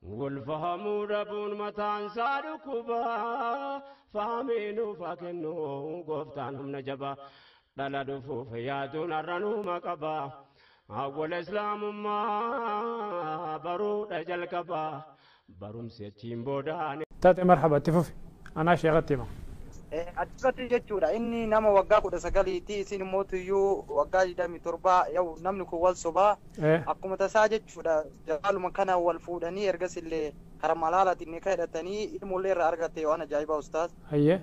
Wal fahamuu dhabuun mataan isaa dhukkuba. Fahamii nuuf haa kennu gooftaan humna jabaa. Dhala dhufuuf yaaduun har'a nuuma qaba. Awwala islaamummaa baruudha jalqaba. Barumsi achiin boodaan. Taate marhaba itti fufi. Anaa sheekatti hima. Achirratti jechuudha inni nama waggaa 19ti, isin immoo tuyyuu waggaa 27. Yoo namni kun wal sobaa akkuma tasaa jechuudha, jaaluma kana wal fuudhanii ergas illee karaa malaalaatiin ni hidhatanii ilmoollee irraa argatte. Waan ajaa'ibaa, ustaaz. Hayyee.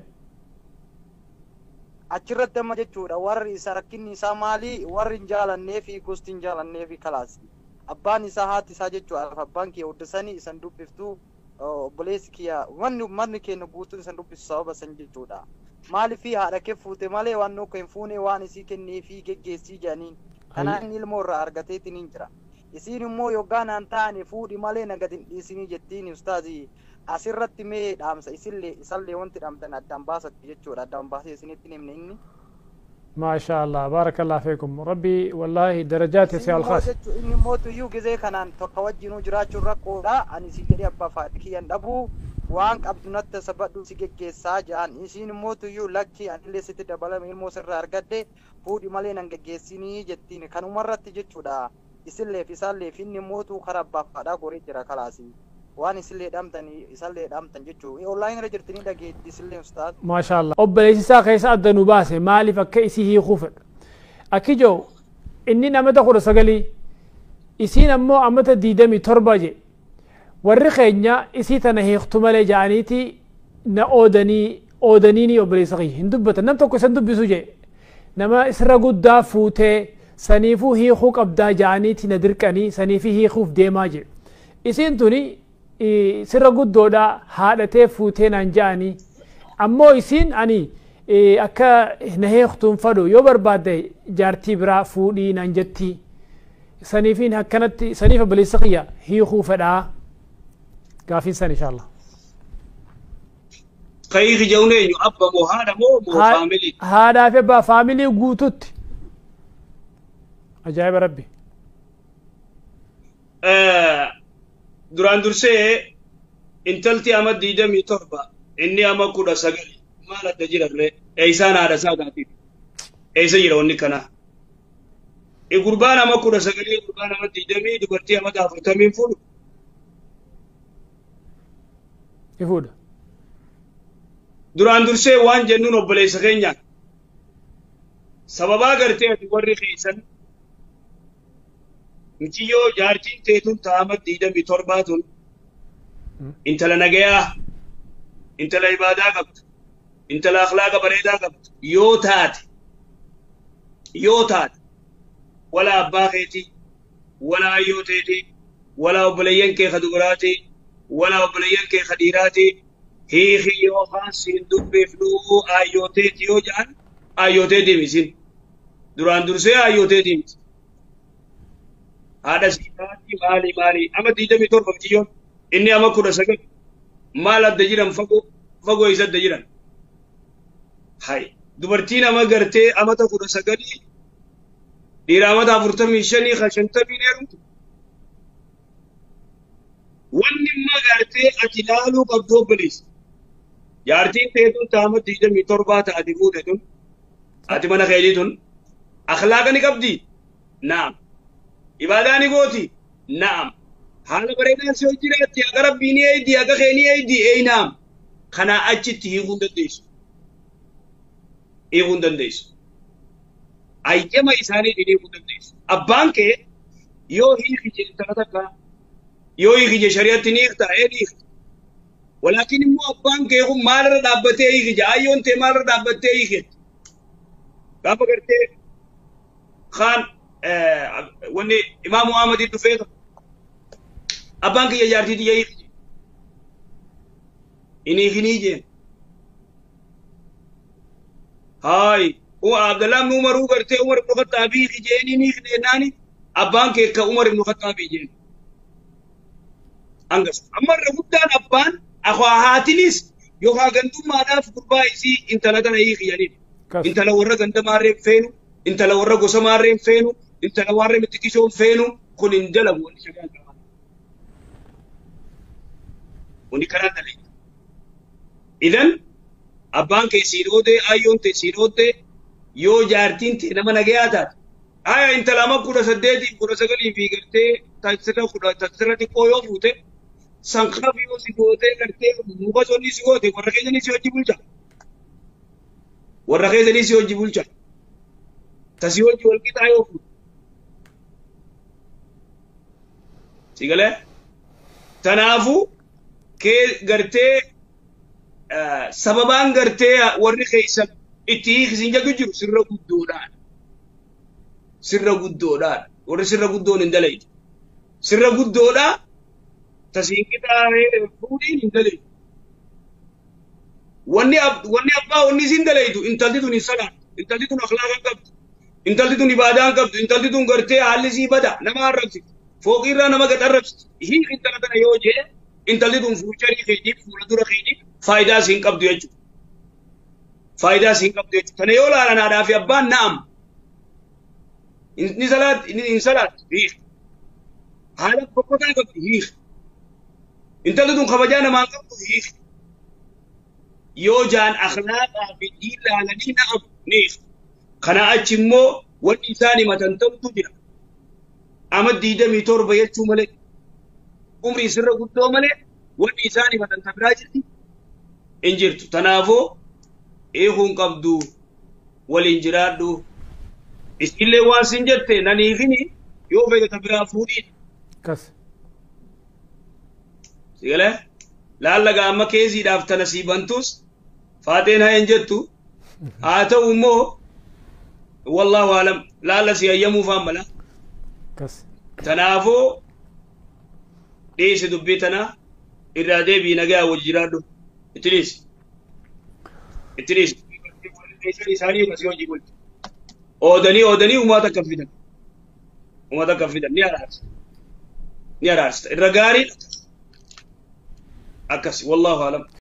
Achirratti amma jechuudha warri isa rakkinni isaa maali? Warri hin jaalannee fi gosti hin jaalannee fi kalaas abbaan isaa haati isaa jechuudha, abbaan kiyya huddisanii isan dubbiftuu, obboleessi kiyya, wanni manni keenya guutuun isan dubbisu sababa san jechuudha. Maaliif haadha kee fuute malee waan nuuf hin fuune, waan isii kennee fi geggeessii jedhaniin. Kanaan inni ilmoo irraa argateetiin hin jira. Isiin immoo yoggaa naan taane fuudhi malee na gadi hin dhiisinii jettiin. Ustaazi, asirratti mee dhaamsa isillee isallee wanti dhaamtan addaan baasatti jechuudha, addaan baasee isinitti hin himne inni. ما شاء الله، بارك الله فيكم، ربي والله درجات يا الخاص. Inni immoo tuyyuu gizee kanaan tokko wajjinuu jiraachuun rakkoodha. Ani si jedhee abbaa faadhi kiyyan dhabuu waan qabdu natti sabadhu si geggeessaa jedhan. Isiin immoo tuyyuu lakki, anillee sitti dabalame, ilmoo sirraa argadde, fuudhi malee nan geggeessinii jettiin. Kanumarratti jechuudha isillee fi isaallee fi inni immoo karaa abbaa faadhaa goree jira. Kalaasi waan isillee dhaamtanii isallee dhaamtan jechuu online irra jirtanii dhageetti isillee, ustaaz. ما شاء الله. Obboleessi isaa keessa adda nu baase maaliif akka isii hiikuu fedha. Akki jiru inni namata 19, isiin ammoo amata 27 je. Warri keenya isii tana hiiktu malee ja'aniiti na oodanii oodaniini obboleessa kiyya hin dubbatan, nam tokko isan dubbisu je, nama isirra guddaa fuutee saniifuu hiikuu qabdaa ja'aniiti na dirqanii saniifi hiikuuf deemaa je. Isiin tuni sirra guddoodha, haadhatee fuutee naan ja'anii, ammoo isiin ani akka na hiiktuun fadhu, yoo barbaadde jaartii biraa fuudhii naan jetti. Saniifiin akkanatti saniif obboleessa kiyya hiikuu fedhaa. Gaafiin san inshallah. Kayi jawne eenyu, abba moo haadha moo family? Haadhaa fi abbaa, family guututti. Ajaa'iba rabbi. Duraan dursee intalti ama 27, inni ama 19, maal adda jirarre? Eeysaan haadha isaa taatiif eeysa jira wanni kana? Gurbaan ama 19, gurbaan ama 20 dubartii amata 40n fuudhu? Ifuudha. Duraan dursee waan jennuun obboleessa keenyaan sababaa gartee ati warri keessan muciyyoo jaartiin teetun taama 27 tun intala nagayaa, intala ibaadaa qabdu, intala akhlaaqa bareedaa qabdu yoo taate, yoo taate wala abbaa keetii, wala ayyoo teetii, wala obboleeyyan kee ka dubaraatii, wala obboleeyyan kee ka dhiiraatii hiiki yookaan siin dubbifnuu ayyoo teetii yoo jedhan, ayyoo teetii misin. Duraan dursee ayyoo teetii miti, haadha siitaatti maali maali? Ama 27 muciyyoon, inni ama 19, maal adda jiran? Fagoo fagoo isa adda jiran. Hay, dubartiin ama gartee amata 19 dhiira amata 45 ka 50n heerumtu. Wanni imma gartee ati ilaaluu qabdu, obboleessa, jaartiin teetun taama 27 ta'ati fuute tun, ati mana keetii tun, akhlaaqa ni qabdi? Naam. Ibaadaa ni gooti? Naam. Haala bareedaan si hojjiraatti, haqa rabbii ni eeydi, haqa kee ni eeydi? Eey, naam. Kanaa achitti hiikuu hin dandeessu, hiikuu hin dandeessu. Ayyama isaaniitiin hiikuu hin dandeessu. Abbaan kee yoo hiiki jee, intala takka yoo hiiki jee, shari'atti ni hiikta? Ee, ni hiikta. Walaakin immoo abbaan kee kun maalirra dhaabbatee hiiki jee? Ayyoon tee maalirra dhaabbattee hiiki? Gaafa gartee kaan wanni imaamu Ahmadii dhufee abbaan kiyya jaartii tiyya hiiki jee, inni hiikinii jeen. Haay, Abdallah ibn Umaruu gartee Umar ibn Khattaabii hiiki jeeni, ni hiikne jennaani, abbaan kee ka Umar ibn Khattaabii jeen. Hangas amma irra guddaan abbaan akwaa haatinis yookaan gandummaadhaaf gurbaa isii intala tana hiiki jedhaniin. Intala warra ganda maarreen feenu, intala warra gosa maarreen feenu, intala warra mixxiqishoon feenu, kun hin dalagu wanni shari'aan qaban. Wanni karaan dalagu. Idan abbaan kee sii dhootee ayyoon tee sii dhoottee yoo jaartiin tee nama nagayaa taate. Aya intala ama 18 19 fi gartee taasisa xiqqoo yoo fuute sanqaaf yoo si gootee gartee muka sonni si goote warra keessanii si hojii bulcha. Warra keessanii si hojii bulcha. Tasii hojii wal qixaa yoo fuute. Si galee? Kanaafuu kee gartee sababaan gartee warri keessan itti hiikisin jedhu jiru sirra guddoodhaan. Sirra guddoodhaan. Warri sirra guddoon hin dalaytu. Sirra guddoodhaa tasiin qixaa fuudhiin hin dalaytu. Wanni abbaa wanni isin dalaytu intalti tun hin salaattu. Intalti tun akhlaaqa hin qabdu. Intalti tun ibaadaa hin qabdu. Intalti tun gartee haalli isii bada nama arrabsitu. Fooqirraa nama gad arrabsitu. Hiik intala tana yoo jee intalli tun fuucharii keetiif fuula dura keetiif faayidaa siin qabdu jechuudha. Faayidaa siin qabdu jechuudha. Tana yoo laalan haadhaa fi abbaan na'am. Inni salaat inni hin salaat hiik. Haala bokkotaa qabdi hiik. Intalli tun kabajaa namaan qabdu hiik. Yoo jaan akhlaaqaa fi diin laalanii na'am ni hiik. Kana achi immoo wanni isaan himatan ta'utu jira. Ama 27 jechuu malee umrii sirra guddoo malee wanni isaan himatan ta biraa jirti hin jirtu. Kanaafuu hiikuun qabdu waliin jiraadhu. Isillee waan sin jette nan hiikini yoo fedhe ta biraa fuudhiin. Kas. Sigalee laallagaa amma keesiidhaaf tana sii bantus faaxeen haa hin jettu haa ta'u immoo wallaahu alam laalla si hayyamuuf mala. Kas. Kanaafuu dhiisi dubbii tana irraa deebii nagaa wajji jiraadhu. Itti dhiisi. Itti dhiisi. Isaanii akkasii hojii bulchu. Oodanii oodanii uummata akka fidan. Uummata akka fidan ni araarsa. Ni araarsa. Irra gaarii akkas wallaahu alam.